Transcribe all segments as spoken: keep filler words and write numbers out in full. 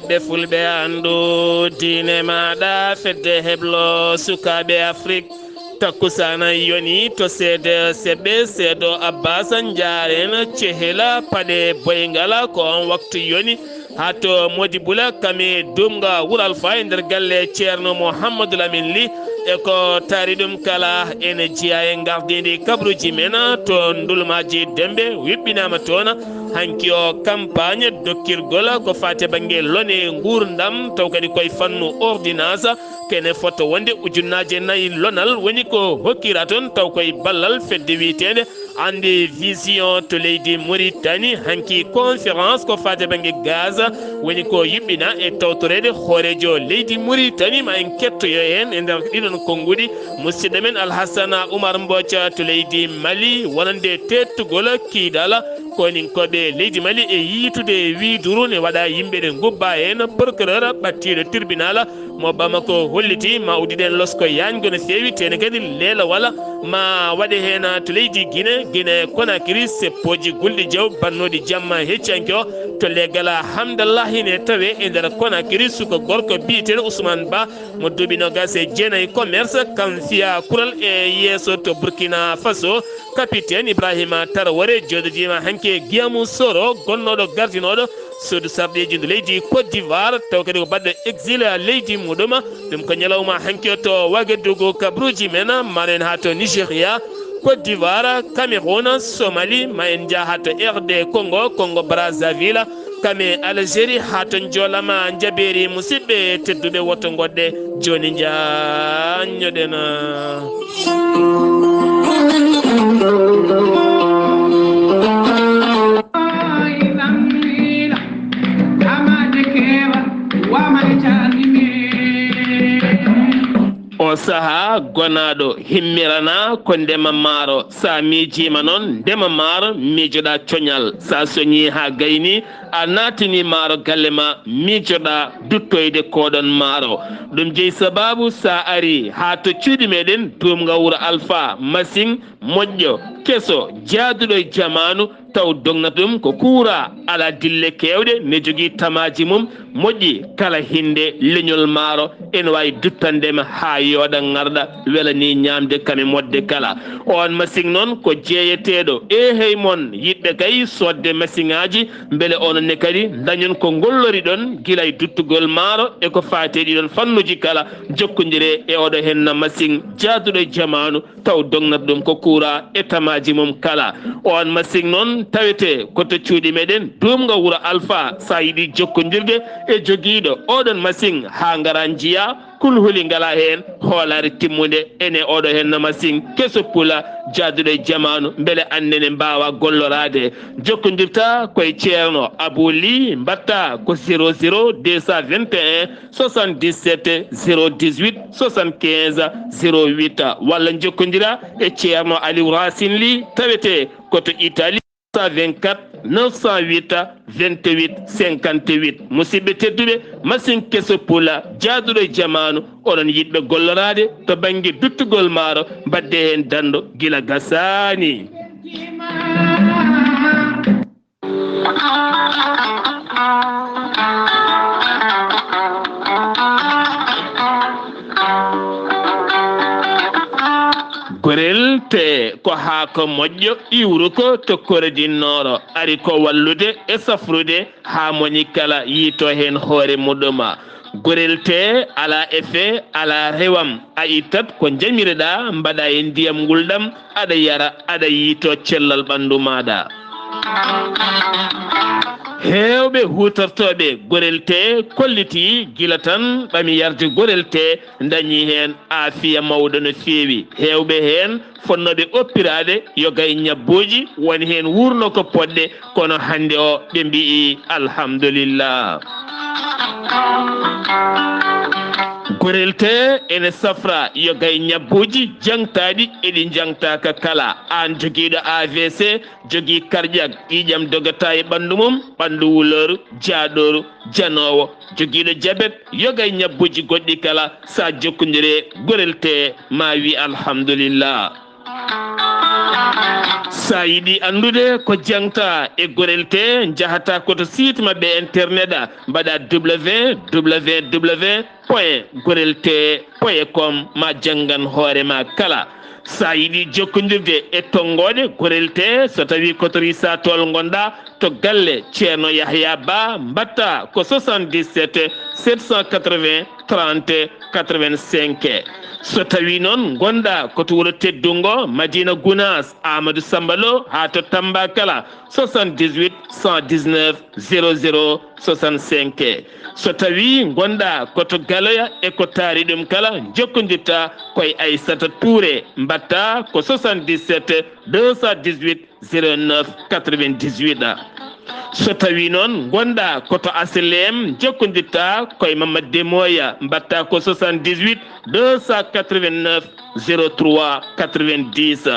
Ɓe fulɓe anndu diine maaɗa, fedde heblo sukaaɓe Afrik. Takkusaana yoni to seede seɓɓe, seedo Abbas Njaareen Cehela paɗe boyngala, ko on waktu yoni. Haa to Modi Bula kame Dumga Wural Fa e nder galle Ceerno Mouhamadou Lamine Ly. E ko taari ɗum kala ene jeyaa e ngardiindi kabruuji men to Ndulmaaji Dembe, yuɓɓinaama toon. Hanki o campagne dokkirgol ko faati e bannge lone nguurndam, taw kadi koye fannu ordonnance, kene fota wonde ujunnaaje nayi lonal woni ko hokkira toon, taw koye ballal fedde wiyeteende Andi Vision to leydi Mauritanie. Hanki conférence ko faati e bannge gaz woni ko yuɓɓina e tawtoreede hooreejo leydi Mauritanie. Ma en kettoyo heen e nder ɗiɗon konnguɗi musidɗo men Alhassana Oumar Mbodj to leydi Mali, wonande teettugol kiiɗal kooninkooɓe leydi Mali e yiytude wiiduru ne waɗa yimɓe ne ngubba heen. Procureur ɓattiiɗo tribunal mo Bamako holliti ma uddiɗen losko yaajngo no feewi, tene kadi leelawal ma waɗe heen to leydi Guinée, Guinée Conakry, seppooji gulɗi jaw bannooɗi jamma heccanke o to leggal Hamdallahi ne tawe e nder Conakry. Suka gorko biyeteeɗo Ousmane Ba mo duuɓi noogaas e jeenayi, commerce, kam fiya kural e yeeso to Burkina Faso. Capitaine Ibrahima Traoré jooɗodiima hanki e Guillaume Soro, gonnooɗo gardinooɗo suudu sarɗiiji ndu leydi Côte d'Ivoire, taw kadi ko baɗɗo exil leydi muɗum. Ɗum ko ñalawma hanki o to Ouagadougou, kabruuji men, ma en haa to Nigeria, Côte d'Ivoire, Cameroun, Somalie, ma en njaha to R D Congo, Congo Brazzaville, kame Algérie, haa to Njoolama Njabeeri. Musidɓe tedduɓe, woto ngoɗɗe jooni njaanñoɗen. O sahaa gonaaɗo himmirana ko ndema maaro. Sa miijiima noon ndema maaro, miijoɗaa coñal. Sa soñii haa gayni, a naatini maaro galle ma, miijoɗaa duttoyde koɗon maaro. Ɗum jeyi sabaabu sa ari haa to cuuɗi meɗen, duumga wuro Alfa, masiŋ moƴƴo, keso, jaaduɗo e jamaanu, taw dognata ɗum ko kuura, alaa dille keewɗe, ne jogii tamaaji mum moƴƴi, kala hinnde leñol maaro ene waawi duttande ma haa yooɗa ŋarɗa, wela ni ñaamde kam e moɗde kala. Oon masiŋ noon ko jeeyeteeɗo, eehey mon yiɗɓe kay soodde masiŋaaji, mbele onon ne kadi ndañon ko ngolloriɗon gila e duttugol maaro e ko faati e ɗiɗon fannuuji kala. Jokkondiree e oɗo henna masiŋ jaaduɗo e jamaanu, taw dognata ɗum ko kuura e tamaaji mum kala. Oon masiŋ noon tawetee ko to cuuɗi meɗen, duumga wuro Alfa. Sa yiɗi jokkondirde e jogiiɗo oɗon masiŋ haa ngara njiya, kulhuli ngala heen, hoolaare timmunde ene oɗo henna masiŋ keso pula jaaduɗo e jamaanu, mbele aan nene mbaawa golloraade. Jokkondirta koye Ceerno Abou Ly, mbaɗta ko zéro zéro deux cent vingt et un soixante-dix-sept zéro dix-huit soixante-quinze zéro huit, walla njokkondira e Ceerno Aliou Racine Ly, tawetee ko to Italie, neuf cent vingt-quatre neuf cent huit vingt-huit cinquante-huit. Musidɓe tedduɓe, masiŋ keso pula jaaduɗo e jamaanu, onon yiɗɓe golloraade to bannge duttugol maaro, mbaɗde heen danndo gila gasaani. Gorel te ko haako moƴƴo iwruko to Kore du Nord, ari ko wallude e safrude haa moni kala yiito heen hoore muɗum. Gorel te alaa effet, alaa rewam, a ittat ko njamireɗaa, mbaɗa e ndiyam ngulɗam, aɗa yara, aɗa yiito cellal ɓanndu maaɗa. Heewɓe huutortooɓe gorel te kolliti gila tan ɓami yarde gorel te, ndañi heen aafiya mawɗo no feewi. Heewɓe heen fonnooɓe oppiraade yoga e ñabbuuji, woni heen wuurno ko poɗɗe, kono hannde o ɓe mbiyi alhamdulillah. Gorel te ene safra yoga e ñabbuuji jaŋtaaɗi e ɗi jaŋtaaka kala. Aan jogiiɗo A V C, jogii karƴak, ƴiiƴam dogata e ɓanndu mum, ɓanndu wulooru, jaaɗooru, janoowo, jogiiɗo jabet, yoga e ñabbuuji goɗɗi kala, sa jokkondire gorel te ma wi alhamdulillah. So a yiɗi anndude ko jaŋta e Gorel T, njahata ko to site maɓɓe internet, mbaɗa www point gorel t point com, ma janngan hoore ma kala. So a yiɗi jokkondirde e tonngooɗe Gorel T, so tawii ko to Risa Tool ngonɗa, to galle Ceerno Yahya Ba, mbaɗta ko soixante-dix-sept sept cent quatre-vingts trente quatre-vingt-cinq. So tawii noon ngonɗa ko to wuro teddungo Madina Gunaas, Amadou Samba Lo, haa to Tamba kala, soixante-dix-huit cent dix-neuf zéro zéro soixante-cinq. So tawii ngonɗa ko to Galoya e ko taari ɗum kala, njokkondirta ko e Aissata Touré, mbaɗta ko soixante-dix-sept deux cent dix-huit zéro neuf quatre-vingt-dix-huit. So tawii noon ngonɗa ko to H L M, njokkondirta ko e Mamadou Demoya, mbaɗta ko soixante-dix-huit deux cent quatre-vingt-neuf zéro trois quatre-vingt-dix.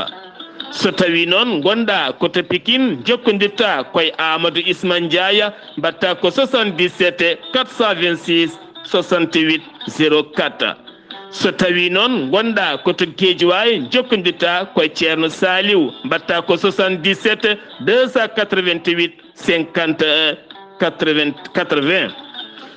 So tawii noon ngonɗa ko to Pikine, njokkondirta ko e Amadou Isma Ndiaye, mbaɗta ko soixante-dix-sept quatre cent vingt-six soixante-huit zéro quatre. So tawii noon ngonɗa ko to Guédiawaye, njokkondirta ko e Ceerno Saliou, mbaɗta ko soixante-dix-sept deux cent quatre-vingt-huit cinquante et un quatre-vingts quatre-vingts.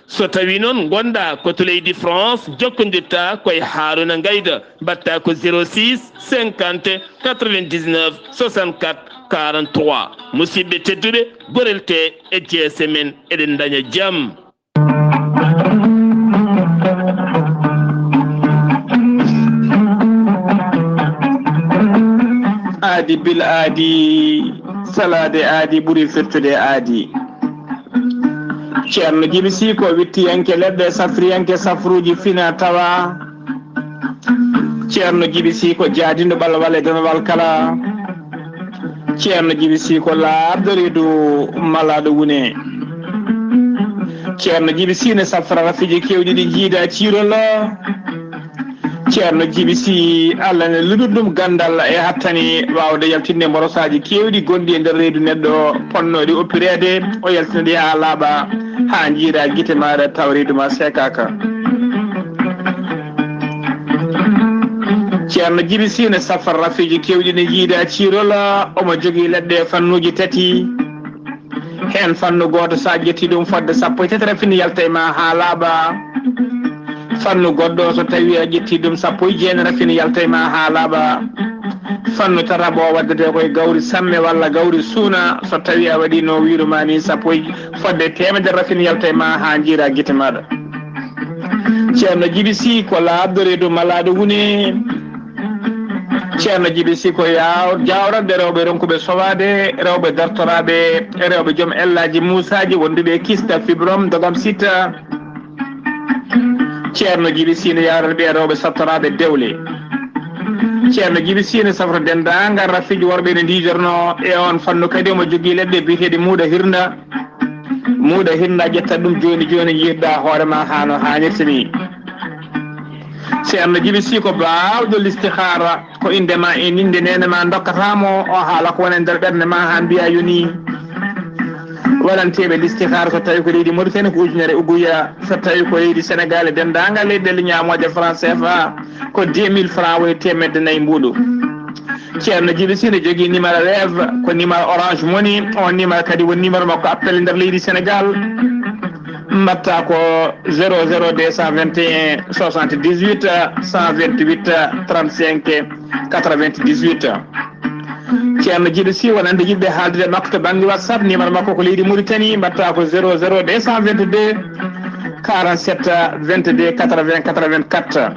So tawii noon ngonɗa ko to leydi France, njokkondirta ko e Harouna Ngaïda, mbaɗta ko zéro six cinquante quatre-vingt-dix-neuf soixante-quatre quarante-trois. Musidɓe tedduɓe, Gorel T e G S M en, eɗen ndaña jam. Aadi bil aadi, salaade aadi ɓuri firtude aadi. Ceerno Jibi Sy ko wittiyanke leɗɗe, safriyanke safruuji fina tawa. Ceerno Jibi Sy ko jaadinɗo ɓalwal e demewal kala. Ceerno Jibi Sy ko laaɓɗo reedu malaaɗo wune. Ceerno Jibi Sy ne safra rafiiji keewɗi ɗi jiida ciirol. Ceerno Jibi Sy, Allah ne luɗɗi ɗum ganndal e hattani waawde yaltinde mborosaaji keewɗi gonɗi e nder reedu neɗɗo, ponnooɗi oppireede, o yaltina ɗi haa laaɓa, haa njiida gite maaɗa tawa reedu ma seekaaka. Ceerno Jibi Sy ne safra rafiiji keewɗi ɗi jiida ciirol, omo jogii leɗɗe fannuuji tati. Heen fannu gooto, so a ƴetti ɗum, fodde sappo e tati rafini yalta e ma haa laaɓa. Fannu goɗɗo, so tawii a ƴetti ɗum, sappo e jeenayi rafini yalta e ma haa laaɓa. Fannu tataɓo, waddete ko e gawri samme walla gawri suuna, so tawii a waɗii no wiiru ma ni, sappo e, fodde teemedere rafini yalta e ma haa njiira gite maaɗa. Ceerno Jibi Sy ko laaɓɗo reedu malaaɗo wune. Ceerno Jibi Sy ko yaaw-, jaawrande rewɓe ronkuɓe sowaade, rewɓe dartoraaɓe, rewɓe joom ellaaji muusaaji wonduɓe e kista, fibrom, dogam, sita. Ceerno Jibi Sy ne yaawrande ɓe rewɓe sattoraaɓe dewle. Ceerno Jibi Sy ne safra denndaangal rafiiji worɓe ne ndiidornoo e oon fannu. Kadi omo jogii leɗɗe biyeteeɗe muuɗa hirnda. Muuɗa hirnda, ƴetta ɗum jooni jooni, njiirda hoore ma haa no haanirta ni. Ceerno Jibi Sy ko baawɗo listihaara, ko innde ma e innde neene ma ndokkata mo, o haala ko woni e nder ɓernde ma haa mbiya yoni. Waɗanteeɓe listihaara, so tawii ko leydi Mauritanie ko ujunere uguya, so tawii ko leydi Senegaal e denndaangal leyɗeele ñaamooje franc C F A, ko deux mille francs, woni teemedde nayi mbuuɗu. Ceerno Jibi Sy ne jogii numéro Wave, ko numéro Orange Money. On numéro kadi woni numéro makko appel nder leydi Senegaal. Mbaɗta ko zéro zéro deux cent vingt et un soixante-dix-huit cent vingt-huit trente-cinq quatre-vingt-dix-huit. Ceerno Jibi Sy, wonande yiɗɓe haaldude e makko to bannge WhatsApp, numéro makko ko leydi Mauritanie, mbaɗta ko zéro zéro deux cent vingt-deux quarante-sept vingt-deux quatre-vingts quatre-vingt-quatre.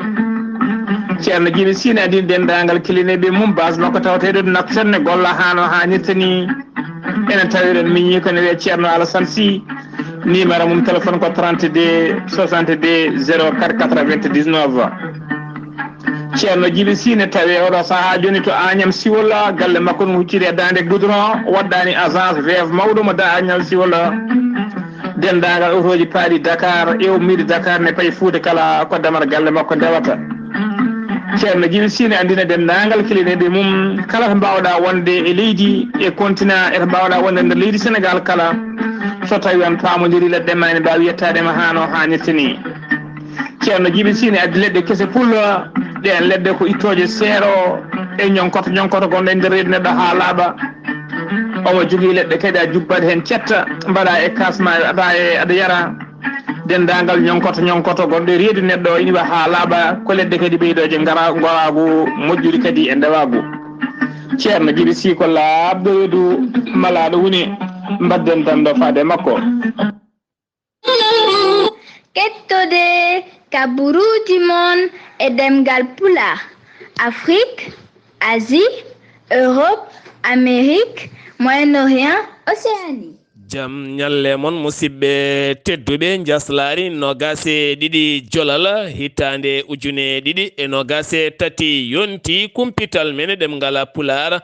Ceerno Jibi Sy ne addii denndaangal kilineeɓe mum, base makko tawateeɗo Nouakchott, ne golla haa no haanirta ni. Ene tawiren miñi ko ne wiyee Ceerno Alassane Sy. Numéro mum téléphone ko trente-deux soixante-deux zéro quatre quatre-vingt-dix-neuf. Ceerno Jibi Sy ne tawee oɗo sahaa jooni to Agnam Siwol, galle makko no hucciti e daande goudron, waɗɗaani agence Wave mawɗo mo da Agnam Siwol. Denndaangal otooji paaɗi Dakar e ummiiɗi Dakar ne payi Fuuta kala, ko damal galle makko ndewata. Ceerno Jibi Sy ne anndina denndaangal kilineeɓe mum kala to mbaawɗa wonde e leydi, e continent, e to mbaawɗa wonde nder leydi Senegaal kala. So tawii on paamondirii leɗɗe ma, ene mbaawi yettaade ma haa no haanirta ni. Ceerno Jibi Sy ne addi leɗɗe kese pul, Ɗeen leɗɗe ko ittooje seero e ñonkoto ñonkoto gonɗo e nder reedu neɗɗo haa laaɓa. Omo jogii leɗɗe kadi a jubbat heen cetta, mbaɗa e kaas ma aɗa e aɗa yara. Denndaangal ñonkoto ñonkoto gonɗo e reedu neɗɗo ina wa haa laaɓa, ko leɗɗe kadi ɓeydooje ngara ngoraagu, moƴƴude kadi e ndewaagu. Ceerno Jibi Sii ko laaɓɗo reedu malaaɗo woni, mbadden tan ɗo faade e makko. Kettode kaburuuji mon e ɗemngal Pulaar, Afrik, Asie, Europe, Amérique, Moyen-Orient, Océanie. Jam ñalle mon musidɓe tedduɓe, njaslaari noogaas e ɗiɗi jolal hitaande ujune ɗiɗi e noogaas e tati yonti kumpital men e ɗemngal Pulaar.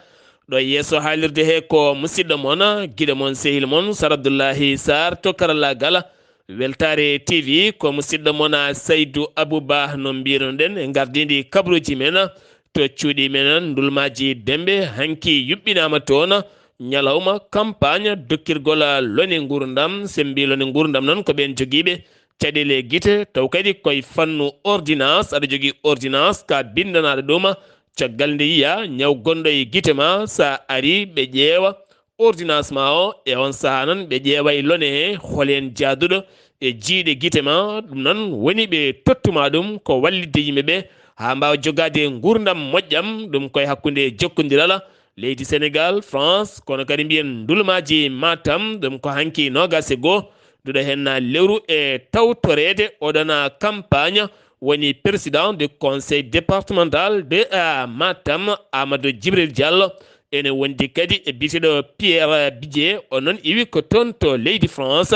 Ɗo yeeso haalirde he ko musidɗo mon, giɗo mon, sehil mon, Sar Abdullahi Sar to karallaagal Weltaare T V. Ko musidɗo mon Saydu Abuba no mbirunoɗen e ngardiindi kabruuji men to cuuɗi men Ndulmaaji Dembe. Hanki yuɓɓinaama toon ñalawma kampaañ dokkirgol lone nguurndam. Sembi lone nguurndam noon ko ɓeen jogiiɓe caɗeele gite, taw kadi koye fannu ordonnance, aɗa jogii ordonnance ka binndanaaɗo ɗum. Caggal nde yiya ñaw gonɗo e gite ma, so a arii ɓe ƴeewa ordonnance ma o, e on sahaa noon ɓe ƴeewa e lone he hol heen jaaduɗo e jiyɗe gite ma. Ɗum noon woni ɓe tottuma ɗum ko wallitde yimɓe ɓe haa mbaawa jogaade nguurndam moƴƴam. Ɗum koye hakkunde jokkondiral leydi Senegaal, France, kono kadi mbiyen ndulmaaji Matam. Ɗum ko hanki noogaas e goo, duɗo heen lewru e tawtoreede oɗon campagne woni président du conseil départemental de, ah, Matam, Amadou Djibril Diallo. Ene wondi kadi e biyeteeɗo Pierre Bidje, o noon iwi ko toon to leydi France.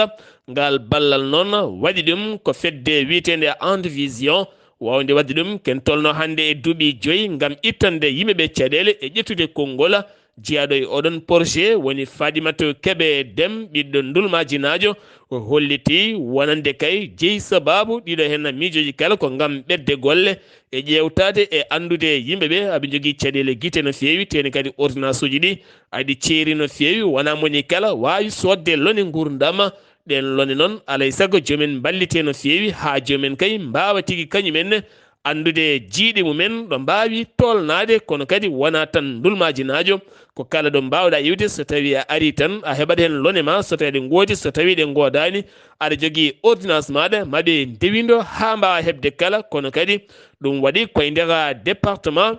Ngal ballal noon waɗi ɗum ko fedde wiyeteende Ande Vision, waawde waɗde ɗum ken tolno hannde e duuɓi joyi ngam ittande yimɓe ɓe caɗeele e ƴettude konngol. Jeyaaɗo e oɗon projet woni Fadimatou Kebe Dem, ɓiɗɗo ndulmaajinaajo. O holliti wonande kay jeyi sabaabu ɗiɗo heen miijooji kala ko ngam ɓetde golle e ƴeewtaade e anndude yimɓe ɓe aɓe njogii caɗeele gite no feewi, teeni kadi ordonnance uji ɗi aɗi ceeri no feewi, wonaa moni kala waawi soodde lone nguurndam. Ɗeen lone noon alay sago joom en mballite no feewi haa joom en kay mbaawa tigi kañum en anndude jiyɗe mum en ɗo mbaawi tolnaade, kono kadi wonaa tan ndulmaajinaajo. Ko kala ɗo mbaawɗaa iwde, so tawii a arii tan a heɓat heen lone ma, so tawii ɗe ngoodi, so tawii ɗe ngoodaani, aɗa jogii ordonnance maaɗa, ma ɓe ndewindo haa mbaawa heɓde kala. Kono kadi ɗum waɗi koye nder département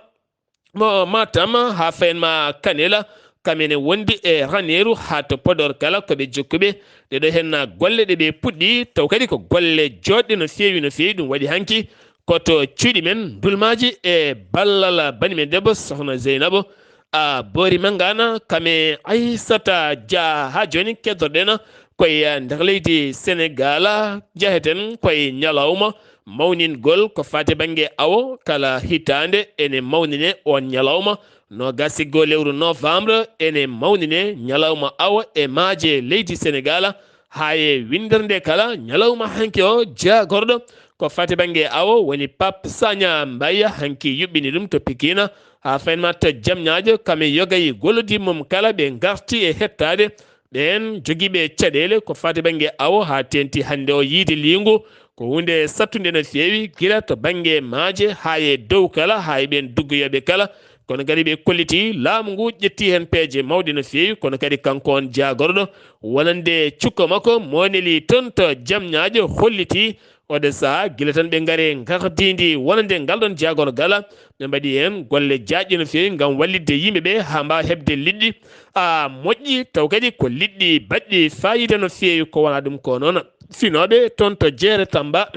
mo Matam haa fayen ma Kanel, kam ene wondi e Raneeru haa to Podor kala ko ɓe jokkuɓe. Ɗeɗo heen golle ɗe ɓe puɗɗi, taw kadi ko golle jooɗɗe no feewi, no feewi. Ɗum waɗi hanki ko to cuuɗi men ndulmaaji e ballal bani men debbo Sohna Zeynabo, a Boori Mangana, kam e Aysata Dia. Haa jooni keddorɗen koye nder leydi Senegaal, njaheten koye ñalawma mawningol ko faati bannge awo. Kala hitaande ene mawnine oon ñalawma, noogaas e goo lewru novembre ene mawnine ñalawma awo e maaje leydi Senegaal. Haa e winndere nde kala, ñalawma hanki o, jaagorɗo ko faati bannge awo woni Pape Sagna Mbaye, hanki yuɓɓini ɗum to Pikine, haa fayen ma to Jamñaajo. Kam e yoga e gollodiiɓe mum kala, ɓe ngarti e hettaade ɓeen jogiiɓe caɗeele ko faati bannge awo, haa teeŋti hannde o yiyde liingu. Ko huunde sattunde no feewi, gila to bannge maaje haa e dow kala, haa e ɓeen duggoyooɓe kala. Kono kadi ɓe kolliti laamu ngu ƴetti heen peeje mawɗe no feewi, kono kadi kanko on jaagorɗo wonande cukko makko mo neli toon to Jamñaajo holliti oɗo sahaa gila tan ɓe ngari ngardiindi wonande ngal ɗoon jaagorgal. Ɓe mbaɗi heen golle jaajɗe no feewi ngam wallitde yimɓe ɓe haa mbaawa heɓde liɗɗi, a, moƴƴi, taw kadi ko liɗɗi baɗɗi faayiida no feewi. Ko wonaa ɗum ko noon, finooɓe toon to Jeere Tamba,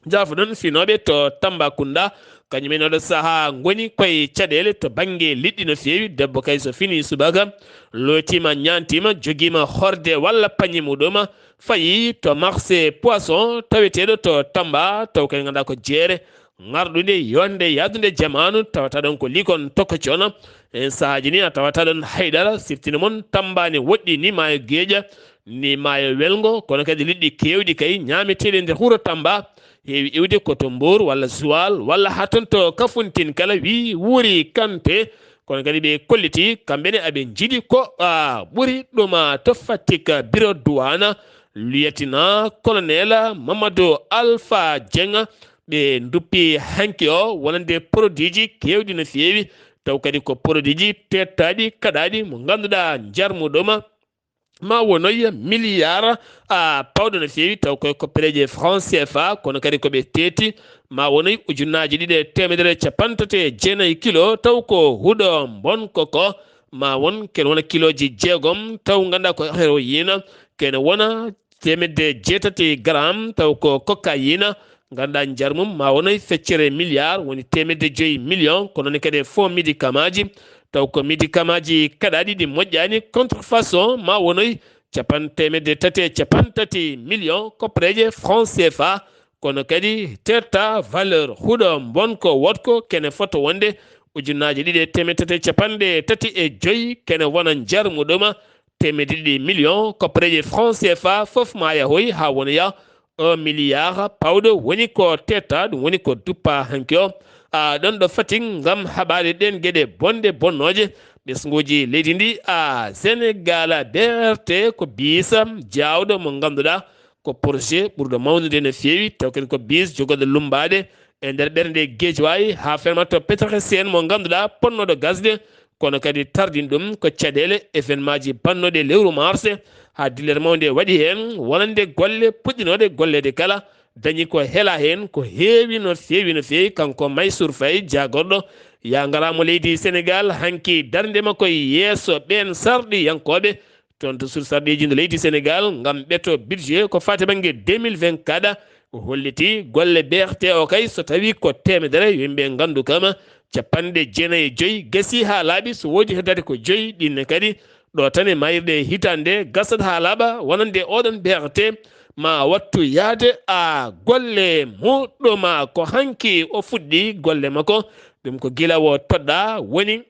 njaafoɗon, finooɓe to Tambacounda, kañum en oɗo sahaa ngoni koye caɗeele to bannge liɗɗi no feewi. Debbo kay so finii subaka, lootiima, ñaantiima, jogiima horde walla pañe muɗum, fayi to marché poisson taweteeɗo to Tamba, taw kadi nganndaa ko jeere ŋarɗunde, yonde, yahdunde jamaanu, tawata ɗon ko likon tokocon. Heen sahaaji ni a tawata ɗon haydara, siftina mon Tamba ne woɗɗi ni maayo Geeƴa, ni maayo Welngo, kono kadi liɗɗi keewɗi kay ñaameteeɗi nder wuro Tamba, heewi iwde ko to Mbour walla Joal walla haa toon to Kafountine kala, wii wuuri Kanté. Kono kadi ɓe kolliti kamɓe ne aɓe njiɗi ko, a, ɓuri ɗum, a, to Fatick, bureau douane, lieutenant colonel Mamadou Alpha Dieng, ɓe nduppi hanki o wonande produit ji keewɗi no feewi, taw kadi ko produit ji teettaaɗi, kaɗaaɗi, mo ngannduɗaa njarmuɗo ma ma wonoy milliard, a, pawɗo no feewi, taw koye koppereeje franc C F A, kono kadi ko ɓe teeti ma wonoy ujunnaaji ɗiɗi e teemedere e capanɗe tati e jeenayi kilo, taw ko huɗo mbonko ko ma won kene wona kilooji jeegom, taw ngannduɗaa ko heroyina, kene wona teemedde jeetati gram, taw ko cocaïne, ngannduɗaa njar mum ma wonoy feccere milliard, woni teemedde joyi million, kono ne kadi e faux médicament ji, taw ko médicament ji kaɗaaɗi ɗi moƴƴaani, contrefaçon, ma wonoy capan-, teemedde tati e capanɗe tati million koppereeje franc C F A, kono kadi teerta valeur huɗo mbonko woɗko kene foto wonde ujunnaaji ɗiɗi e teemedde tati e capanɗe tati e joyi, kene wona njar muɗuma teemedde ɗiɗi million koppereeje franc C F A, fof ma yahoy haa wona ya un milliard pawɗo woni ko teerta, ɗum woni ko duppa hanki o. A, ɗon ɗo Fatick ngam haɓaade ɗeen geɗe bonɗe bonnooje ɓesnguuji leydi ndi. A, Sénégal B R T ko biisa jaawɗo mo ngannduɗaa ko projet ɓurɗo mawnude no feewi, taw kadi ko biis jogooɗo lummbaade e nder ɓernde Guédiawaye haa ferma to Petersen mo ngannduɗaa ponnooɗo gasde, kono kadi tardin ɗum ko caɗeele événement ji bannooɗe lewru mars haa dillere mawnde waɗi heen, wonande golle puɗɗinooɗe golleede kala, dañi ko hela heen ko heewi no feewi no feewi. Kanko Maysour Faye, jaagorɗo yaangaraamo leydi Sénégal, hanki darnde makko e yeeso ɓeen sarɗiyankooɓe toon to sursarɗeeji ndo leydi Sénégal ngam ɓeto budget ko faati bannge deux mille vingt-quatre, o holliti golle B R T o kay so tawi ko teemedere, yo yimɓe nganndu kama capanɗe jeenayi e joyi gasii haa laaɓi, so woodi heddade ko joyi ɗinne kadi ɗo tan e maayirɗe hitaande gasat haa laaɓa, wonande oɗon B R T ma wattu yaade a golle muɗɗuma ko hanki o fuɗɗi golle makko. Ɗum ko gila o toɗɗa woni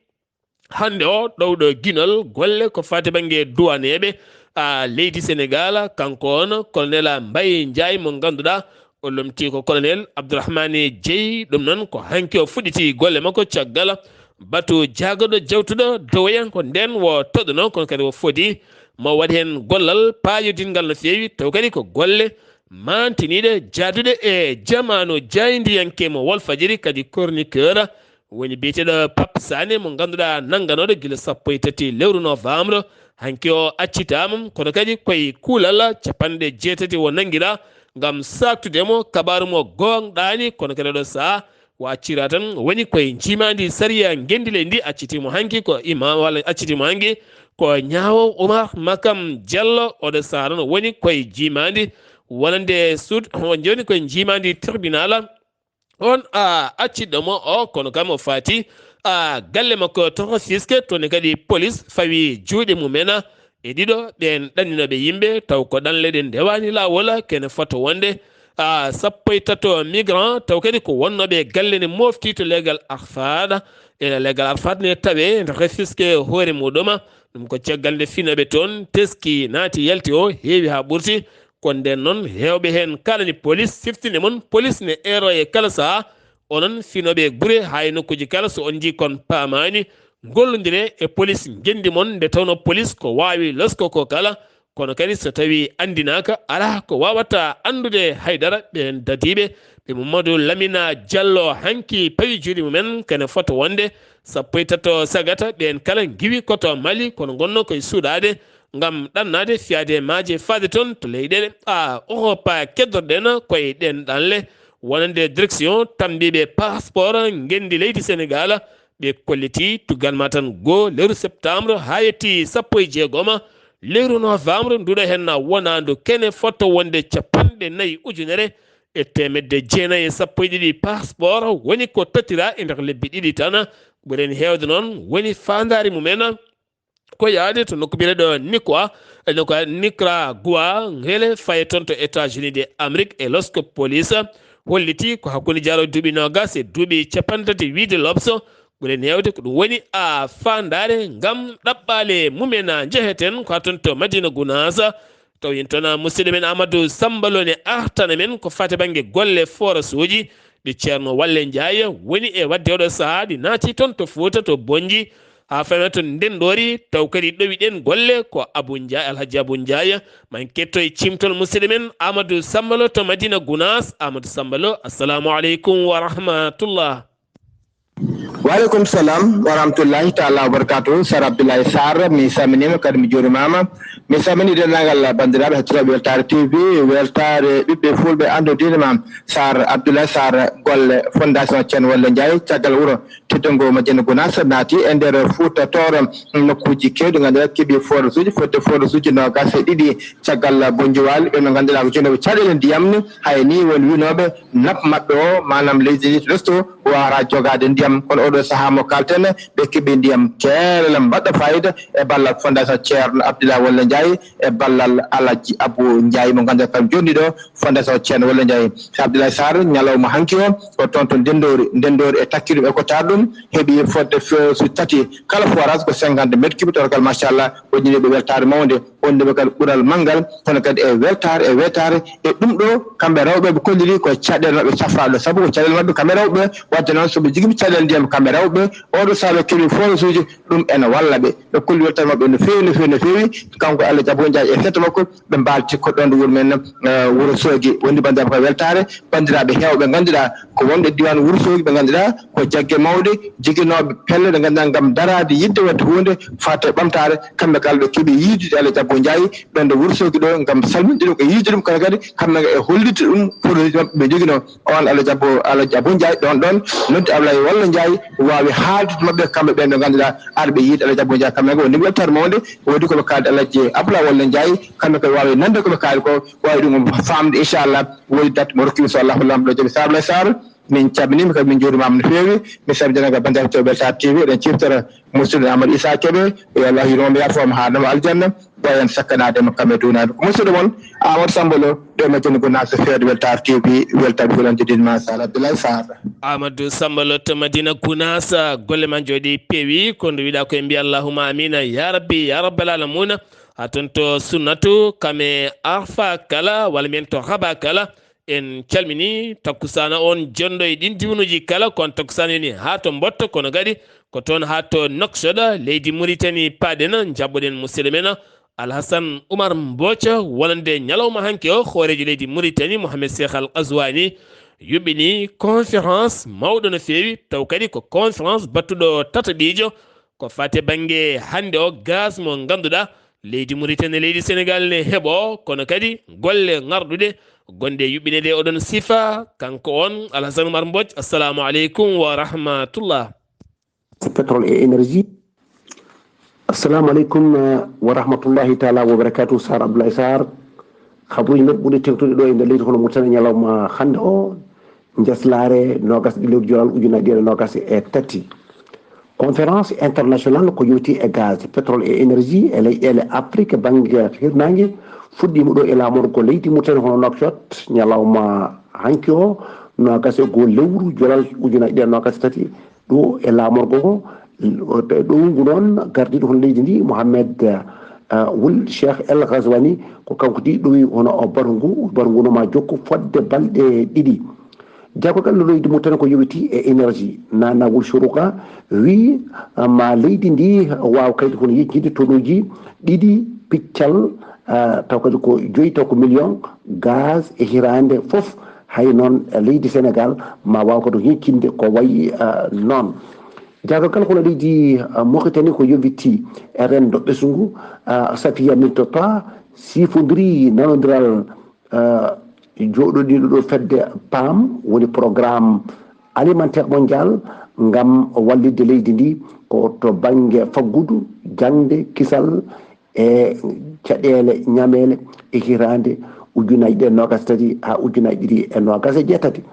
hannde o ɗowɗo ginol golle ko faati bannge duwaneeɓe a leydi Sénégal. Kanko on colonel Mbaye Ndiaye mo ngannduɗaa o lomti ko colonel Abdourahmane Dieye. Ɗum noon ko hanki o fuɗɗiti golle makko caggal batu jaagorɗo jawtuɗo dowoyanko nden o toɗɗono, kono kadi o foti mo waɗi heen gollal paayodinngal no feewi, taw kadi ko golle mantiniiɗe jaaduɗe e jamaanu jaayndiyanke mo Walfadjiri, kadi chroniqueur woni biyeteeɗo Pape Sané mo ngannduɗaa nannganooɗo gila sappo e tati lewru novembre. Hanki o accitaama, kono kadi koye kuulal capanɗe jeetati o nanngiraa ngam saaktude mo kabaaru mo goongɗaani, kono kadi oɗo sahaa o accira tan woni koye njiimaandi sariya ngenndi leydi ndi accitiimo hanki ko imam walla accitiimo hanki ko ñaawo Oumar Makam Diallo, oɗo sahaa noon woni koye njiimaandi wonande suud, o joni koye njiimaandi tribunal. On a acciɗo mo o, kono kam o faati a galle makko to Rufisque, toon ne kadi police fawi juuɗe mum'en e ɗiɗo ɓeen ɗanninooɓe yimɓe, taw ko ɗanle ɗe ndewaani laawol, kene foto wonde a sappo e tato migrant, taw kadi ko wonnooɓe e galle ne mofti to leegal Arfat. E leegal Arfat ne tawe nde Rufisque hoore muɗum, ɗum ko caggal nde finooɓe toon teski naati yalti o heewi haa ɓurti. Ko nden noon heewɓe heen kaalani police siftinde mon, police ne eero e kala sahaa. Onon finooɓe gure haa e nokkuuji kala, so on njii kon paamaani, ngollondire e police ngenndi mon, nde tawnoo police ko waawi losko ko kala, kono kadi so tawii anndinaaka, alaa ko waawata anndude haydara. Ɓeen dadiiɓe ɓe Mamadou Lamina Diallo hanki pawi juuɗe mumen, kene foto wonde sappo e tato sagata, ɓeen kala ngiwi ko to Mali, kono ngonnoo koye suuɗaade ngam ɗannaade fiyaade maaje faade toon to leyɗeele a Europa keddorɗen koye ɗeen ɗanle, wonande direction tambiiɓe passeport ngenndi leydi Sénégal. Ɓe kolliti tuggal ma tan goo lewru septembre haa yetti sappo e jeegoma lewru novembre nduɗo heen na wonaandu kene foto wonde capanɗe nayi ujunere e teemedde jeenayi e sappo e ɗiɗi passeport woni ko tottira e nder lebbi ɗiɗi tan. Ɓuren heewde noon woni faandaare mumen ko yaade to nokku biyeteeɗo Nicoa, nokku Nicaragua, ngele faye toon to États-Unis de Amérique. E losko police holliti ko hakkunde jaaro duuɓi noogas e duuɓi capanɗe tati, wiide L'Obs, ɓuren heewde ko ɗum woni a faandaare ngam ɗaɓɓaale mumen a njeheten ko haa toon to Madina Gunaas. Taw en toon a musidɗo men Amadou Samba Lo ne artana men ko faati bannge golle forasuuji ɗi Ceerno Walle Njaay woni e waɗde oɗo sahaa, ɗi naati toon to Fuuta to Bonnji. haa fewna to ndenɗoori, taw kadi ɗowiɗen golle ko Abou Ndiaye, Alhaji Abou Ndiaye. Min ketto e cimtol musidɗo men Amadou Sambalo to Madina Gounass. Amadou Sambalo, assalamu aleykum wa rahmatullah. Wa aleykum salam wa rahmatullahi taala wa barakatuh. Sar Abdoulaye Sarr, mi salminiima kadi mi juurimaama. Mi salmini denndaangal banndiraaɓe hettotooɓe Weltaare T V, Weltaare ɓiɓɓe fulɓe anndodiima Sarr Abdoulaye Sarr, golle Fondation Ceen Walla Ndiaye, caggal wuro teddungo Madina Gounass naati e nder Fuuta Tooro, nokkuuji keewɗi ngannduɗaa keɓi forage uji, fodde forage uji noogas e ɗiɗi caggal Bonjowaali, ɓe no ngannduɗaa ko jonnooɓe caɗeele ndiyam ni, hay ni won wiynooɓe nappe maɓɓe o, maanaam leydi ndi to lesto, waawata jogaade ndiyam. Kono oɗo sahaa mo kaalten, ɓe keɓi ndiyam keelal mbaɗɗo fayida e ballal Fondation Ceerno Abdoulaye Walla Ndiaye e ballal Alhaji Abou Ndiaye mo ngannduɗaa kam jooɗii ɗo Fondation Ceerno Walla Ndiaye. Abdoulaye Sarr, ñalawma hanki o, ko toon to Ndenndori, Ndenndori e takki ɗum e ko taar ɗum, heɓi fodde forage uji tati, kala forage ko cinquante mètres cubes, tawa kala machallah, waɗi ɓe weltaare mawnde, wonde ɓe kadi ɓural manngal, kono kadi e weltaare, e weltaare, e ɗum ɗo, kamɓe rewɓe ɓe kolliri ko caɗeele maɓɓe cafraaɗo, sabu ko caɗeele maɓɓe kamɓe rewɓe, wadde noon so ɓe njogii caɗeele ndiyam kamɓe rewɓe, oɗo sahaa ɓe keɓi forage uji, ɗum ene walla ɓe. Ɓe kolli weltaare maɓɓe no feewi, no feewi, no feewi. Kanko Alhaji Abou Ndiaye e fetto makko, ɓe mbaalti ko ɗoon ɗo wuro men, eh, Wuro Soogi. Wonde banndiraaɓe ko weltaare, banndiraaɓe heewɓe ngannduɗaa ko wonɓe diiwaan Wuro Soogi, ɓe ngannduɗaa ko jagge mawɗe, joginooɓe pelle ɗe ngannduɗaa ngam daraade yiɗde waɗde huunde faate ɓamtaare, kamɓe kala ɓe keɓi yiidude Alhaji Abou Ndiaye ɗoon ɗo Wuro Soogi ɗo ngam salminde ɗum e yiide ɗum, kono kadi kamɓe e hollitde ɗum produit maɓɓe ɓe njoginoo. On Alhaji Abou, Alhaji Abou Ndiaye ɗoon ɗoon noddi Ablaye Walla Ndiaye waawi haaldude maɓɓe kamɓe ɓeen ɓe ngannduɗaa arɓe yiide Alhaji Abou Ndiaye, kamɓe ko woni weltaare mawnde, woodi ko ɓe kaaldi Alhaji Ablaye Walla Ndiaye, kamɓe ko waawi nande ko ɓe kaali ko, waawi ɗum faamde inchallah, woodi date mo rokkimi so Allahu Laamɗo jaɓi. Sar Ablaye Sarr, min calminiima kadi min njuurimaama no feewi, mi salmini denndaangal banndiraaɓe hettotooɓe Weltaare T V, eɗen ciftora musidɗo Amadou Issa Kébé, yo Allah yurmo mo yaafo mo haa ɗum aljanna, ɓooyen sakkanaade mo kam e duunaaɓe. Ko musidɗo mon Amadou Samba Lo, ɗo e Madina Gounass, feewde Weltaare T V, weltaaɓe fuɗɗande diine ma Sar Abdoulaye Sarr. Amadou Samba Lo to Madina Gounass, golle ma njooɗi peewi, ko nde wiɗa ko en mbiya allahumma amina ya rabbi ya rabbal alamuna. Ha toon to Sunnatu kam e Arfa kala walla mbiyen to Raba kala, en calmini takkusaana on jonɗo e ɗin diwnuuji kala, ko on takkusaana yoni haa to Mbotto, kono kadi ko toon haa to Nouakchott, leydi Mauritanie paaɗen, njaɓɓoɗen musidɗo men Alhasan Umar Mbooc, wonande ñalawma hanki o hooreejo leydi Mauritanie Mohamed Cheikh Al Ghazouani yuɓɓini conférence mawɗo no feewi, taw kadi ko conférence battuɗo tataɓiijo ko faati e bannge hannde o gaz mo ngannduɗaa leydi Mauritanie, leydi Sénégal ne heɓo, kono kadi golle ŋarɗuɗe gonɗe e yuɓɓineede e oɗon sifa, kanko on Alhasan Umar Mbooc. Assalamu aleykum wa rahmatullah. Pétrole et énergie. Assalamu aleykum, eh, wa rahmatullahi taala wa barakatuh. Sar Abdoulaye Sarr, habruuji men ɓurɗi tengtude ɗo e nder leydi hono Mauritanie ñalawma hannde o, njaslaare noogas ɗiɗi lewru Jolal ujunaaji ɗiɗi e noogas e tati. Conférence internationale ko yowti e gaz, pétrole et énergie e leyɗeele Afrique bannge hirnaange fuɗɗiima ɗo e laamorgo leydi Mauritanie hono Nouakchott ñalawma hanki o, noogas e goo lewru Jolal ujunaaji ɗiɗi e noogas e tati, ɗo e laamorgo ngo. Ɗowngu noon gardiiɗo hono leydi ndi, Mohamed, eh, Wul Cheikh El Ghazouani, ko kanko tigi ɗowi hono o bato ngu, bato ngu no ma jokku fodde balɗe ɗiɗi. Jaagorgal leydi Mauritanie ko yowiti e énergie, Nana Wul Chourouka, wi, eh, ma leydi ndi waaw kadi hono yejjinde tonuuji ɗiɗi piccal, eh, taw kadi ko joyi taw ko million gaz e hitaande fof, hay noon leydi Sénégal ma waaw kadi yejjinde ko wayi, eh, noon. Jaagorgal hono leydi, eh, Mauritanie ko yowiti e renndo ɓesngu, eh, Safiya Mintoto, sifondiri nanondiral, eh, jooɗodiiɗo ɗo fedde PAM, woni programme alimentaire mondial, ngam wallitde leydi ndi ko to bannge faggudu, jaŋde, kisal e caɗeele ñameele e hitaande ujunaaji ɗiɗi e noogas e tati haa ujunaaji ɗiɗi e noogas e jeetati.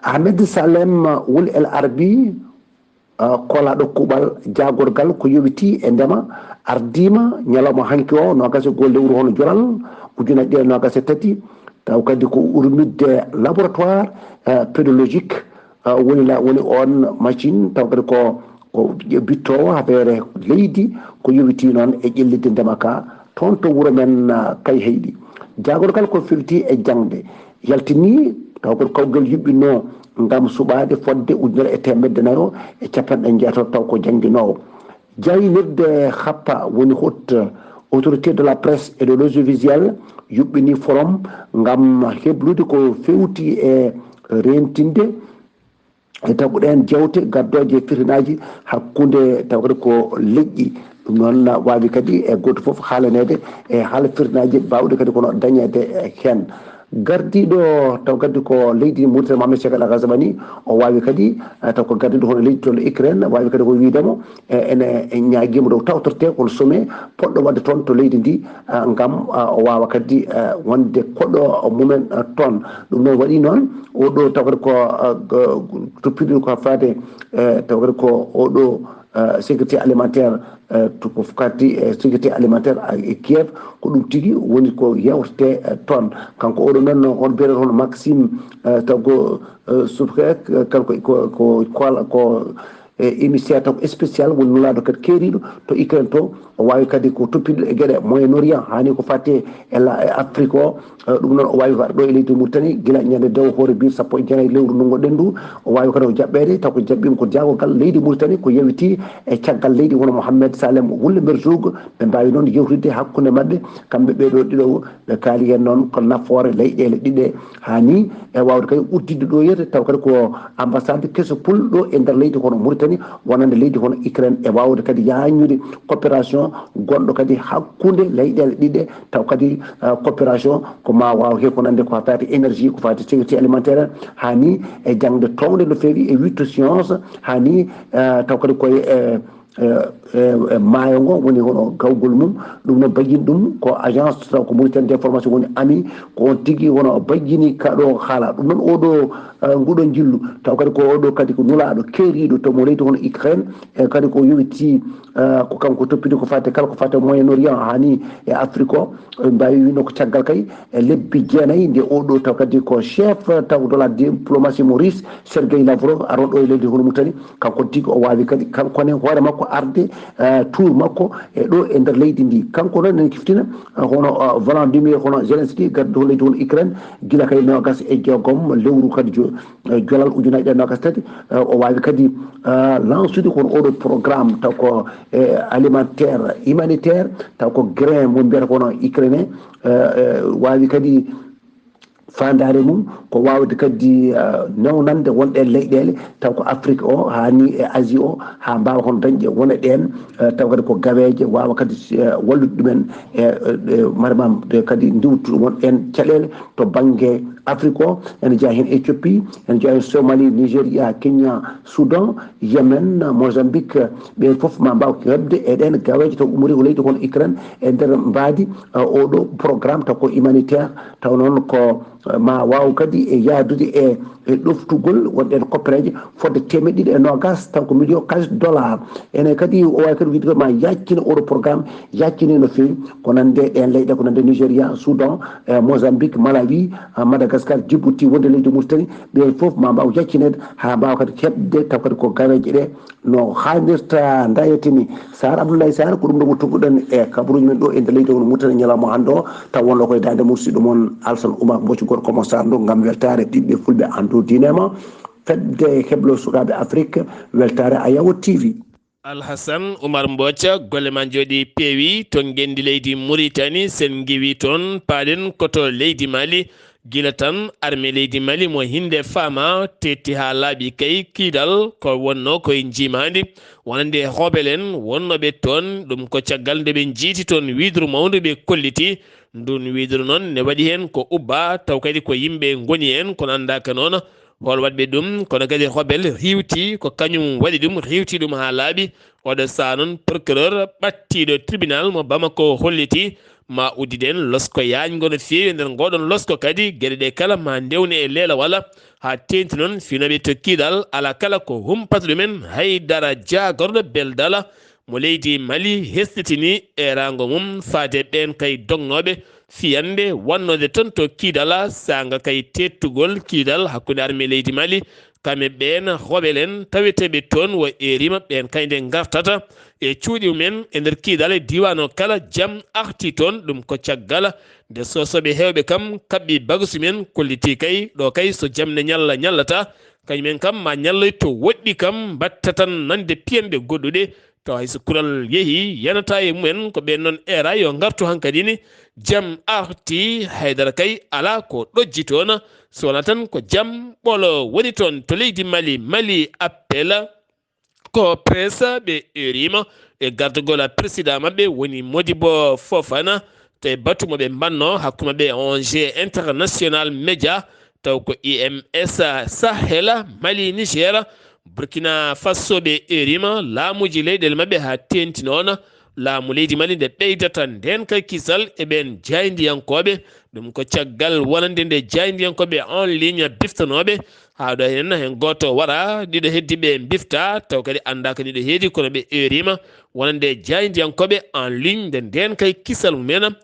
Ahmed Salem Wul El Arbi, eh, koolaaɗo kuuɓal jaagorgal ko yowiti e ndema, ardiima ñalawma hanki o, noogas e goo lewru hono Jolal, ujunaaji ɗiɗi e noogas e tati, taw kadi ko urmitde laboratoire, eh, pédologique, eh, woni la, woni oon machine, taw kadi ko, ko bittoowo affaire leydi, ko yowiti noon e ƴellitde ndema ka, toon to wuro men, eh, Kayhayɗi. Jaagorgal ko firti e jaŋde, yaltini taw ko kawgal yuɓɓinoo ngam suɓaade fodde ujunere e teemedde nayo e capanɗe jeetato taw ko jannginoowo. Jaynirde happa woni hot autorité de la presse et de l'audiovisuel yuɓɓini forum ngam heblude ko fewti e rentinde e taguɗen jewte gaddooje fitinaaji hakkunde tawa kadi ko leƴƴi. Ɗum noon na waawi kadi e gooto fof haalaneede e haala fitinaaji baawɗe kadi kono dañeede heen. Gardiiɗo taw kadi ko leydi Mauritanie, Mohamed Cheikh El Ghazouani, o waawi kadi, eh, taw ko gardiiɗo hono leydi toon Ukraine, waawi kadi ko wiide mo, eh, ene ñaagiima dow tawtorte kono sommet poɗɗo waɗde toon to leydi ndi, ah, ngam, ah, o waawa kadi, eh, wonde koɗo mumen, eh, toon. Ɗum noon waɗi noon, oɗo taw kadi ko, ah, g-, toppiɗo ko faade, eh, taw kadi ko oɗo, eh, sécurité alimentaire, eh, to ko fokati, eh, sécurité alimentaire, ah, e Kiev, ko ɗum tigi woni ko yewtete, eh, toon. Kanko oɗo noon, no on mbiyata hono Maxime, eh, taw ko, eh, Subkek, eh, kanko ko, ko, ko, ko, eh, émissaire taw ko spécial, woni nulaaɗo kadi keeriiɗo to Ukraine to. O waawi kadi ko toppiɗo e geɗe Moyen-Orient, hani ko fati e la-, e Afrique o. Eh, ɗum noon o waawi ko arɗo e leydi Mauritanie, gila ñande dewo hoore biir sappo e jeenayi lewru ndungu ɗendu. O waawi kadi o jaɓɓeede, taw ko jaɓɓiima ko jaagogal leydi Mauritanie, ko yewiti e caggal leydi, hono Mohamed Salem Wulde Merzoug. Ɓe mbaawi noon yewtidde hakkunde maɓɓe, kamɓe ɓee ɗo ɗiɗo, ɓe kaali heen noon ko nafoore leyɗeele ɗiɗe, hani e waawde kadi udditde ɗo yiyete, taw kadi ko ambassade keso pul ɗo e nder leydi hono Mauritanie, wonande leydi hono Ukraine, e waawde kadi yaañude coopération gonɗo kadi hakkunde leyɗeele ɗiɗe, taw kadi, eh, coopération ko ma waaw he ko nande ko faati énergie, ko faati sécurité alimentaire, hani e jaŋde townde no feewi e huit science, hani, eh, taw kadi koye, eh, eh, eh, eh, maayo ngo woni hono gawgol mum. Ɗum no bayyini ɗum ko agence taw ko Mauritanie d'information woni ami, ko on tigi hono bayyini kaɗo haala. Ɗum noon oɗo, eh, nguɗo njillu, taw kadi ko oɗo kadi ko nulaaɗo keeriiɗo to mo leydi hono Ukraine, e kadi ko yowiti, eh, ko kanko toppiti ko fate kala ko fate Moyen-Orient, hani e Afrique o. Ɓe mbaawi wino ko caggal kay e lebbi jeenayi nde oɗo taw kadi ko chef taw de la diplomatie mo Russie, Sergei Lavrov, aroɗo e leydi hono Mauritanie. Kanko tigi o waawi kadi, kanko ne hoore makko arde, eh, tour makko e ɗo e nder leydi ndi. Kanko noon ene kiftina, eh, hono, eh, Volodymyr hono Zelensky, garduɗo leydi hono Ukraine, gila kay noogas e jeegom lewru kadi jo-, eh, jolal ujunaaji ɗiɗi e noogas tati. Eh, o waawi kadi, eh, lansude kono oɗo programme taw ko, eh, alimentaire, humanitaire, taw ko grain mo mbiyata kono Ukraine, eh, eh, waawi kadi faandaare mum ko waawde kadi, eh, newnande wonɗen leyɗeele, taw ko Afrique o, haa ni e Asie o, haa mbaawa hono dañde wona ɗeen, eh, taw kadi ko gaweeje, waawa kadi, eh, wallude ɗumen, e, e, e, maanaam, de kadi ndiwtude wonɗen caɗeele to bannge Afrique o, ene jeyaa heen Éthiopie, ene jeyaa heen Somalie, Nigeria, Kenya, Soudan, Yemen, Mozambique, ɓeen fof ma mbaaw heɓde e ɗeen gaweeje taw umori ko leydi kono Ukraine e nder mbaadi, eh, oɗo programme taw ko humanitaire, taw noon ko, eh, ma waaw kadi e yahdude e, e ɗoftugol wonɗen koppereeje fodde teemeɗɗe ɗiɗi e noogas taw ko million kalis dollar. Ene kadi o waawi kadi wiide ko ma yaccine oɗo programme, yaccine no feewi ko nande ɗeen leyɗe, ko nande Nigeria, Soudan, eh, Mozambique, Malawi, eh, Madagascar, Djibouti, wonde leydi Mauritanie, ɓeen fof ma mbaaw yaccineede haa mbaawa kadi heɓde taw kadi ko gaweeje ɗe no haanirta ndayetini. Sar Abdoulaye Sar, ko ɗum ɗo mo tugguɗen e kabaruuji men ɗo e nder leydi won Mauritanie ñalawma hannde o, taw wonno koye daande musidɗo mon Alsan Oumar Mbocco, gorko mo Sar Ndongo, ngam weltaare ɓiɓɓe fulɓe anndu diine ma. Fedde heblo sukaɓe Afrique, weltaare Ayawo T V. Alhasan Oumar Mbocca, golle ma njooɗi peewi to ngenndi leydi Mauritanie, sen ngiwi toon, paaɗen ko to leydi Mali. Gila tan armée leydi Mali mo hinde faama teetti haa laaɓi kay kiidal ko wonno koye njiimaandi wonande hobel en wonnooɓe toon. Ɗum ko caggal nde ɓe njiiti toon wiiduru mawndu ɓe kolliti. Ndun wiiduru noon ne waɗi heen ko ubba, taw kadi ko yimɓe ngoni heen, kono anndaaka noon hol waɗɓe ɗum, kono kadi hobel hiwti, ko kañum waɗi ɗum, hiwti ɗum haa laaɓi. Oɗo saha noon, procureur ɓattiiɗo tribunal mo Bamako holliti ma uddiden losko yaañgo no feewi e nder ngoɗon losko kadi. Geɗe ɗe kala ma ndewne e leelawal haa teeŋti noon finooɓe to kiidal, alaa kala ko humpata ɗumen. Hay dara jaagorɗo beldal mo leydi Mali hesɗitini eeraango mum faade ɓeen kay dognooɓe fiyande wonnoode toon to kiidal, saanga kay teettugol kiidal hakkunde armée leydi Mali, kamɓe ɓeen hobel en taweteeɓe toon wo eeriima, ɓeen kay nde ngartata e cuuɗi mumen e nder kiidal e diiwaan o kala, jam arti toon. Ɗum ko caggal nde soosooɓe heewɓe kam kaɓɓi bagasi men, kolliti kay ɗo kay so jam ne ñalla ñallata, kañum en kam ma ñalloy to woɗɗi kam, mbatta tan nande piyanɗe goɗɗuɗe. Tawa hay so kural yehi, yanata e mumen, ko ɓeen noon eera yo ngartu hankadi ni. Jam arti, haydara kay alaa ko ɗojji toon, so wonaa tan ko jam ɓolo woni toon to leydi Mali. Mali appel, ko presse ɓe eeriima e gardagol président maɓɓe woni Modibo Fofana, tawi batu mo ɓe mbanno hakkunde maɓɓe e O N G International Média, taw ko I M S Sahel, Mali, Niger, Burkina Faso ɓe eeriima, laamuuji leyɗeele maɓɓe haa teeŋti noon. Laamu leydi Mali nde ɓeydata ndeen kay kisal e ɓeen jaayndiyankooɓe. Ɗum ko caggal wonande nde jaayndiyankooɓe en ligne biftanooɓe. Haa ɗo heen, heen gooto wara, ɗiɗo heddiiɓe mbifta, taw kadi anndaa ko ɗiɗo heedi, kono ɓe eeriima wonande jaayndiyankooɓe en ligne nde ndeen kay kisal mumen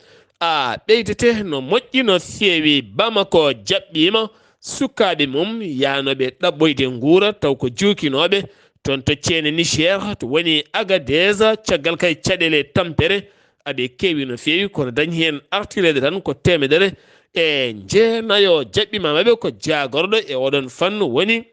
a ɓeydete no moƴƴi no feewi. Bamako jaɓɓiima sukaaɓe mum yahnooɓe ɗaɓɓoyde nguura, taw ko juukinooɓe toon to ceene Niger, to woni Agadez, caggal kay caɗeele tampere aɓe keewi no feewi, kono dañi heen artireede tan ko teemedere e jeenayo jaɓɓiima maɓɓe ko jaagorɗo e oɗon fannu woni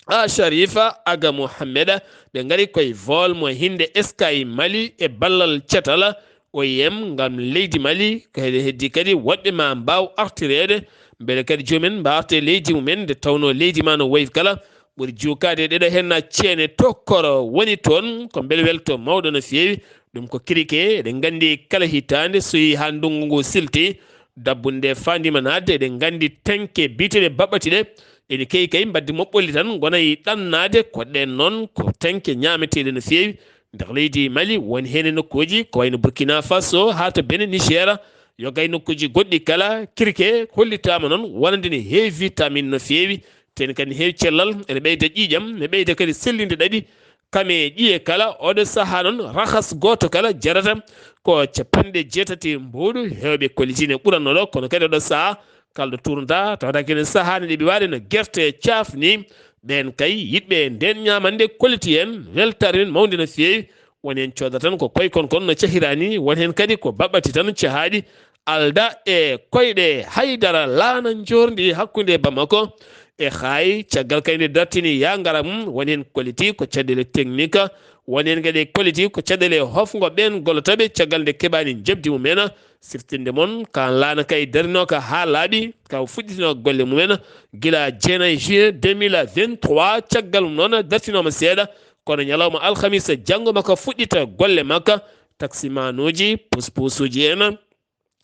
a Sharifa Aga Mohamed. Ɓe ngari koye vol mo hinde Sky Mali e ballal catal O I M ngam leydi Mali, ko heɗen heddi kadi woɗɓe ma mbaaw artireede, mbele kadi joomen mbaarte leydi mumen, nde tawnoo leydi ma no wayi kala ɓuri juukaade e ɗeɗo heen ceene tokkoro woni toon, ko mbele welto mawɗo no feewi. Ɗum ko kirike, eɗen nganndi kala hitaande so yehi haa ndunngu ngu silti, dabbunde nde faandiima naatde, eɗen nganndi tenke biyeteeɗe baɓɓati ɗe, ene keewi kay mbaddi moɓɓolli tan, ngona e ɗannaade, ko ɗeen noon ko tenke ñaameteeɗe no feewi. Nder leydi Mali, woni heen e nokkuuji ko wayno Burkina Faso haa to Benin, Niger, yoga e nokkuuji goɗɗi kala, kirike hollitaama noon wonande ne heewi vitamine no feewi, tee ne kadi ne heewi cellal, ene ɓeyda ƴiiƴam, ne ɓeyda kadi sellinde ɗaɗi, kame ƴiye kala. Oɗo sahaa noon, rahas gooto kala jarata ko capanɗe jeetati mbuuɗu, heewɓe kolliti ne ɓuratnoo ɗo, kono kadi oɗo sahaa, kala ɗo tournata, tawata kene sahaa ne ɗeɓi waɗde no gerte caaf ni. Ɓeen kay, yiɗɓe ndeen ñaamande kolliti heen, weltaare men mawnde no feewi. Won heen coodata tan ko koykon kon no cahiraani, won heen kadi ko baɓɓati tan cahaaɗi, alda e koyɗe haydara laana njoorndi hakkunde Bamako e Haay, caggal kay nde dartini yaa ngara mum, won heen kolliti ko caɗeele technique, won heen kadi kolliti ko caɗeele hofngo ɓeen gollotooɓe, caggal nde keɓaani njaɓdi mumen. Siftinde mon, ka laana kay darinooka haa laaɓi, ka fuɗɗitinoo golle mumen gila jeenayi juin deux mille vingt-trois, caggal mum noon dartinooma seeɗa, kono ñalawma alhamisa janngo makka fuɗɗita golle makka, taksimanuuji, puspusuuji en,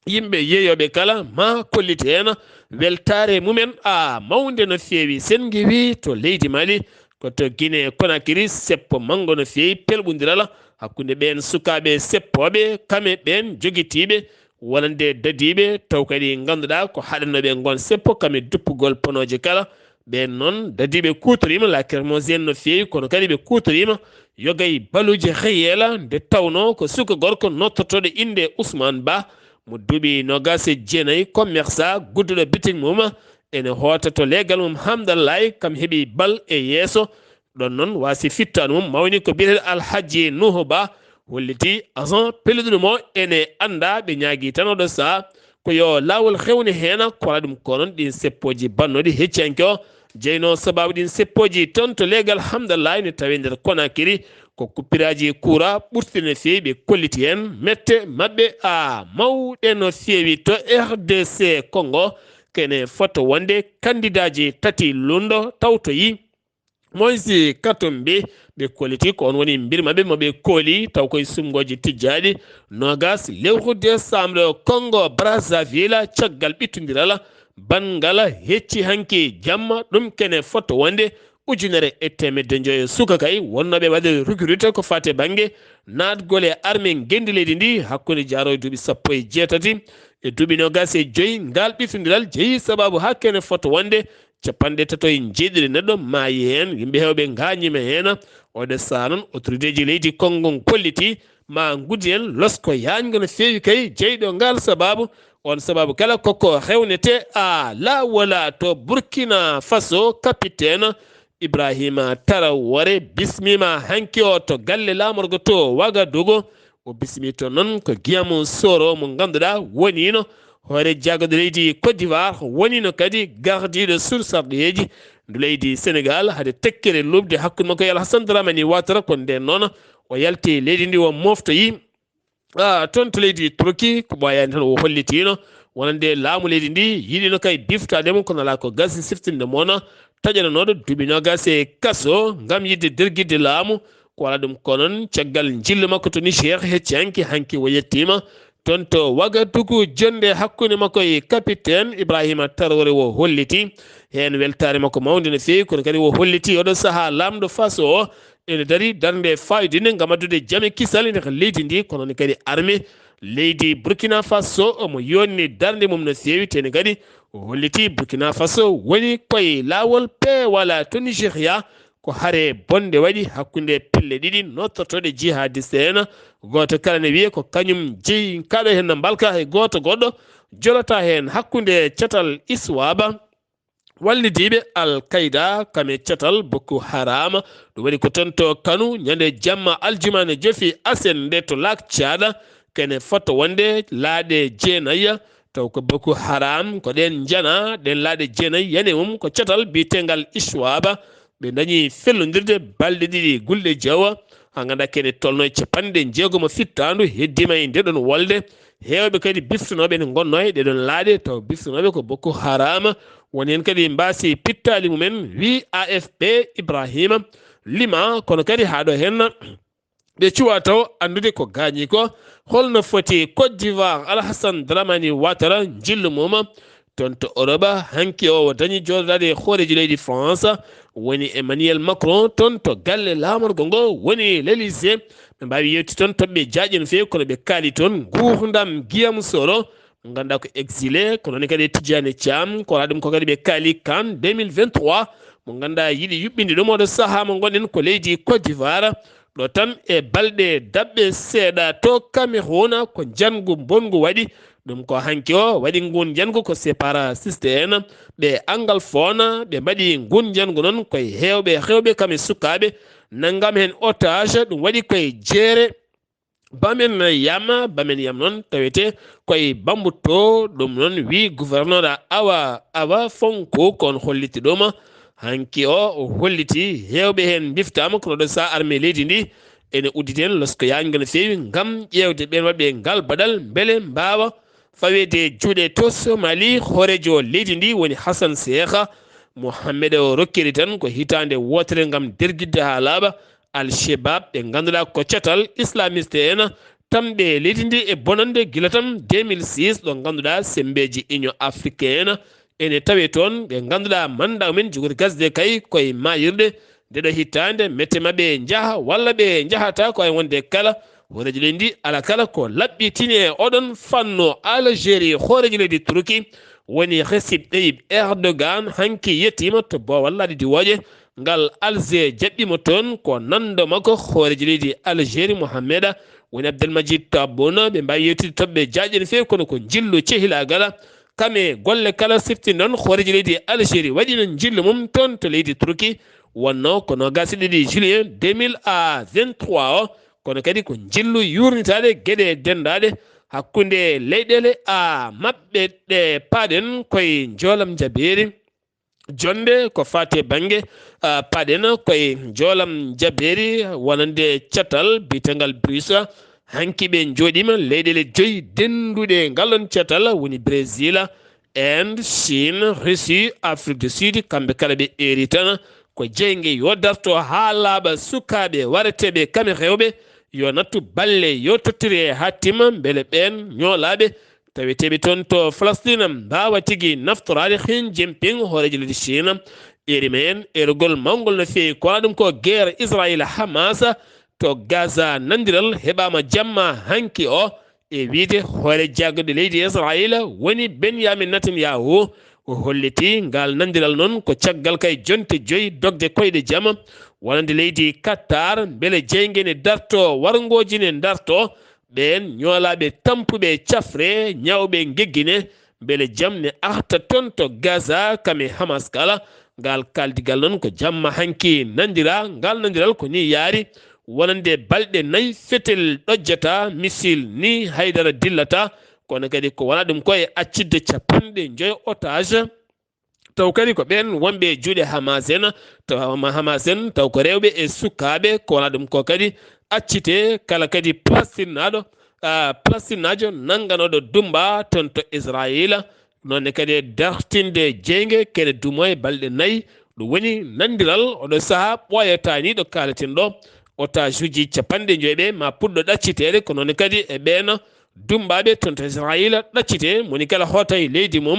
yimɓe yeeyooɓe kala ma kollit heen weltaare mumen a mawnde no feewi. Sen ngewi to leydi Mali, ko to Guinée Conakry, seppo manngo no feewi pelɓondiral hakkunde ɓeen sukaaɓe seppooɓe, kame ɓeen jogitiiɓe wonande dadiiɓe, taw kadi ngannduɗaa ko haɗanooɓe ngoon seppo kame duppugol ponooje kala. Ɓeen noon dadiiɓe kuutoriima lacrymogène no feewi, kono kadi ɓe kuutoriima yoga e baluuji reyel, nde tawnoo ko suka gorko nodtortooɗo innde Ousmane Ba, mo duuɓi noogaas e jeenayi, commerçant, gudduɗo bitik mum, ene hoota to leegal mum Hamdallaay, kam heɓi bal e yeeso. Ɗon noon, waasi fittaandu mum mawni ko biyeteeɗo Alhaji Nuhu Ba, holliti agent pelliɗuɗo mo ene anndaa, ɓe ñaagii tan oɗo sahaa ko yo laawol rewne heen, ko waɗa ɗum ko noon ɗiin seppooji bannooɗi hecciyanke o jeynoo sabaabu ɗiin seppooji toon to leegal Hamdallaay ne tawee nder Conakry, ko kuppiraaji kuura ɓurtuɗi no feewi, ɓe kolliti heen mette maɓɓe a mawɗe no feewi. To R D C Congo, kene foto wonde kandidaaji tati lunndo tawtoyi. Moysi Katumbi, ɓe kolliti ko on woni mbir maɓɓe mo ɓe kooli, taw koye sumngooji tijjaaɗi. Noogaas lewru décembre, Congo Brazzaville, caggal ɓittondiral banngal hecci hanki jamma, ɗum kene foto wonde ujunere e teemedde njoyo suka kay wonnooɓe waɗde recruté ko fate bannge naatgol e armée ngenndi leydi ndi hakkunde jaarooɓe duuɓi sappo e jeetati e duuɓi noogaas e joyi. Ngal ɓittondiral jeyi sabaabu haa kene foto wonde capanɗe tato e jeeɗiɗi neɗɗo maayi heen, yimɓe heewɓe ngaañiima heen. Oɗo sahaa noon, autorité ji leydi Congo kolliti ma nguddi heen losko yaañngo no feewi kay jeyɗo ngal sabaabu. On sabaabu kala koko rewnete a laawola to Burkina Faso, capitaine Ibrahima Traoré bismiima hanki o to galle laamorgo to Wagadugu. O bismii toon noon ko Guillaume Soro mo ngannduɗaa woniino hoore jaggude leydi Côte d'Ivoire, woniino kadi gardiiɗo sursarɗeeji ndu leydi Senegal, hade tekkere luɓde hakkunde makko e Alhassane Dramane Ouattara. Ko ndeen noon o yalti leydi ndi, o moftoyi, ah, toon to leydi Turki. Ko ɓooyaani tan, o hollitiino wonande laamu leydi ndi yiɗino kay biftaade mo, kono alaa ko gasi siftinde mo, taƴananooɗo duuɓi noogaas e kaso ngam yiɗde dergitde laamu. Ko alaa ɗum ko noon, caggal njillu makko to Niger hecci hanki, hanki o yettiima toon to Wagadugu, jonnde hakkunde makko e capitaine Ibrahima Traoré, o holliti heen weltaare makko mawnde no feewi, kono kadi o holliti oɗo sahaa laamɗo Faso o ene darii darnde faayidinnde ngam addude jam e kisal e nder leydi ndi, kono ne kadi armée leydi Burkina Faso omo yooɗni darnde mum no feewi, te ne kadi o holliti Burkina Faso woni koye laawol peewal to Nigeria. Ko hare bonde waɗi hakkunde pelle ɗiɗi nodtortooɗe jihadiste en. Gooto kala ne wiye ko kañum jeyi kaɗo heen no mbalka e gooto goɗɗo, jolata heen hakkunde catal ISWAP, wallidiiɓe Al Qaida, kam e catal Boko Haram. Ɗum waɗi ko toon to Kano, ñande jamma aljuma ne jofi asen nde to Lac Tchad, kene fotto wonde laaɗe jeenayi, taw ko Boko Haram, ko ɗeen njana, ɗeen laaɗe jeenayi, yani mum ko catal biyetengal ISWAP. Ɓe dañi fellondirde balɗe ɗiɗi gulɗe jawa, haa nganndaa kene tolno e capanɗe jeegom fittaandu heddiima e nde ɗoon wolde. Heewɓe kadi biftonooɓe ene ngonnoo e ɗee ɗoon laaɗe, taw biftonooɓe ko Boko Haram. Woni heen kadi mbaasi pittaali mumen, wi A F P Ibrahima Lima, kono kadi haa ɗo heen ɓe cuwa taw anndude ko gaañi ko. Holno foti Côte d'Ivoire, Alassane Dramane Ouattara, njillu mum toon to Europe? Hanki o, o dañi jooɗodaade e hooreejo leydi France, woni Emmanuel Macron, toon to galle laamorgo ngo woni l'Élysée. Ɓe mbaawi yewti toon toɓɓe jaaƴe no feewi, kono ɓe kaali toon nguurndam Guillaume Soro, mo ngannduɗaa ko exilé, kono ne kadi Tidiane Thiam, ko alaa ɗum ko kadi ɓe kaali CAN deux mille vingt-trois, mo ngannduɗaa yiɗi yuɓɓinde ɗum oɗo sahaa mo ngonɗen ko leydi Côte d'Ivoire. Ɗo tan e balɗe daɓɓe seeɗa to Cameroun, ko njanngu mbonngu waɗi. Ɗum ko hanki o waɗi ngun njanngu ko séparatiste en, ɓe anglophone, ɓe mbaɗi ngun njanngu noon koye heewɓe, heewɓe kam e sukaaɓe, nanngam heen otage, ɗum waɗi koye jeere Bamen Yam, Bamen Yam noon tawete koye Bambuto, ɗum noon wi gouverneur Awa, Awa Fonko, ko on holliti ɗum. Hanki o, o holliti heewɓe heen mbiftaama, kono ɗo sa armée leydi ndi ene udditi heen losko yaajngo no feewi ngam ƴeewde ɓeen waɗɓe ngal baɗal, mbele mbaawa faweede juuɗe to Somali. Hooreejo leydi ndi woni Hassan Sheikh Mohamed, o rokkiri tan ko hitaande wootere ngam dergitde haa laaɓa Al Shebab, ɓe ngannduɗaa ko catal islamiste en, tamɓe leydi ndi e bonande gila tan deux mille six, ɗo ngannduɗaa semmbeeji Union Africaine ene tawe toon, ɓe ngannduɗaa mannda mumen jogori gasde kay koye maayirɗe ndeɗo hitaande, mette maɓɓe njaha walla ɓe njahata, ko hay wonde kala hooreejo leydi ndi, ala kala ko laɓɓitini e oɗon fannu. Algérie, hooreejo leydi Turki woni Recep Tayyip Erdogan, hanki yettiima to boowal laaɗe diwooje ngal Alger, jaɓɓiima toon ko nanndo makko hooreejo leydi Algérie Mohamed woni Abdelmajid Tebboune. Ɓe mbaawi yewtidde toɓɓe jaaƴe no feewi, kono ko njillu cehilaagal. Kam e golle kala siftinɗon, hooreejo leydi Algérie waɗiino njillu mum toon to leydi Turki, wonnoo ko noogaas e ɗiɗi juillet deux mille vingt-trois o, kono kadi ko njillu yuurnitaaɗe geɗe denndaaɗe hakkunde leyɗeele a maɓɓe ɗe. Paaɗen koye njoolam njabeeri. Jonnde ko faati e bannge, ah, paaɗen koye njoolam njabeeri, wonande catal biyetengal BRICS. Hanki ɓe njooɗiima leyɗeele joyi dennduɗe ngal ɗon catal, woni Brésil, Inde, Chine, Russie, Afrique du Sud, kamɓe kala ɓe eeri tan ko jeynge yo darto haa laaɓa, sukaaɓe wareteeɓe kam e rewɓe yo nattu balle, yo tottire haa timma, mbele ɓeen ñoolaaɓe taweteeɓe toon to Falastina mbaawa tigi naftoraade. Xi Jinping, hooreejo leydi Chine, eeri ma en eerugol mawngol no feewi, ko wona ɗum ko guerre Israël Hamas to Gaza. Nanndiral heɓaama jamma hanki o, e wiyde hoore jaggude leydi Israël woni Benyamin Netanyahu. O holliti ngal nanndiral noon ko caggal kay jonte joyi dogde koyɗe jam, wonande leydi Qatar, mbele jeynge ne darto, warngooji ne darto, ɓeen ñoolaaɓe tampuɓe cafre, ñawɓe ngeggine, mbele jam ne arta toon to Gaza, kam e Hamas kala. Ngal kaaldigal noon ko jamma hanki nanndira. Ngal nanndiral ko ni yaari, wonande balɗe nayi fetel ɗojjata, missile ni haydara dillata, kono kadi ko wona ɗum ko e accitde capanɗe joyo otage Taw kadi ko ɓeen wonɓe e juuɗe Hamas en, taw Hama-, Hamas en, taw ko rewɓe e sukaaɓe, ko wona ɗum ko kadi accite kala kadi Palestinnaaɗo, ah, Palestinnaajo nannganooɗo dummba toon to Israayiila. Noon ne kadi e dartinde jeynge kene dumo e balɗe nayi. Ɗum woni nanndiral oɗo sahaa ɓooyataani ɗo kaaleten ɗo. Otaasuuji capanɗe joyi ɓe ma puɗɗo ɗacciteede, ko noon ne kadi e ɓeen dummbaaɓe toon to Israayiila ɗaccite, moni kala hoota e leydi mum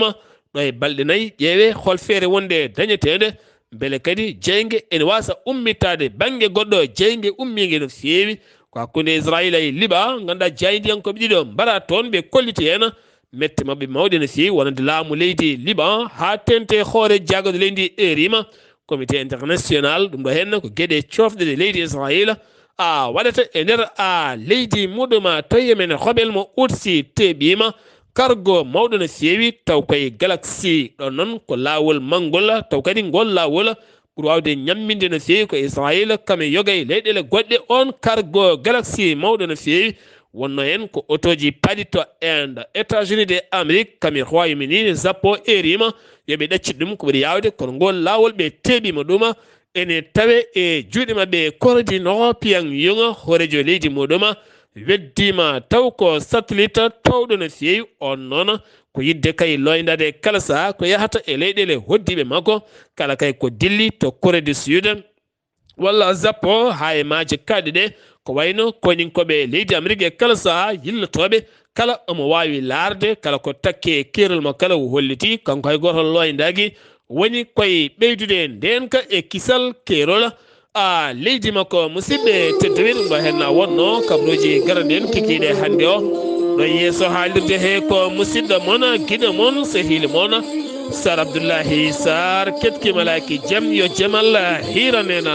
ɗo e balɗe nayi. Ƴeewe hol feere wonde dañeteende, mbele kadi jeynge ene waasa ummitaade bannge goɗɗo, jeynge ummiinge no feewi. Ko hakkunde Israayiila e Liban, ngannduɗaa jaayndiyankooɓe ɗiɗo mbaɗa toon, ɓe kolliti heen mette maɓɓe mawɗe no feewi, wonande laamu leydi Liban haa teeŋti e hoore jaagorɗe leydi Erima, Comité International. Ɗum ɗo heen ko geɗe coofɗe ɗe leydi Israayiila a waɗata e nder a leydi muɗum. Tawi e men hobel mo Utsi teeɓiima kargo mawɗo no feewi, taw koye Galaxy. Ɗon noon ko laawol manngol, taw kadi ngol laawol ɓuri waawde ñamminde no feewi ko Israayiila, kam e yoga e leyɗeele goɗɗe. On kargo Galaxy mawɗo no feewi, wonno heen ko otooji paaɗi to Inde, États-Unis de Amérique, kam e Royaume-Uni, Japon, Erima, yo ɓe ɗaccit ɗum ko ɓuri yaawde, kono ngol laawol ɓe teeɓiima ɗum. Ene tawe e juuɗe maɓɓe Kordi Noo Pyongyang, hooreejo leydi muɗum, weddiima taw ko satellite towɗo no feewi. On noon ko yiɗde kay looyndaade kala sahaa ko yahata e leyɗeele hoɗdiiɓe makko, kala kay ko dilli to Corée du Sud walla Japon, haa e maaje kaaɗɗe ɗe, ko wayno koyninkooɓe leydi Amerik e kala sahaa yillotooɓe kala omo waawi laarde kala ko takke e keerol mo kala o holliti, kanko hay gooto looyndaaki, woni koye ɓeydude ndeenka e kisal keerol a leydi makko. Musidɓe tedduɓe, ɗum ɗo heen na wonno kabaruuji garanɗi en kikiiɗe hannde o. Ɗo yeeso haalirde he ko musidɗo mon, giɗo mon, sehiili mon, Sar Abdullahi Sar, ketki malaaki jam, yo jam Allah hiiran en.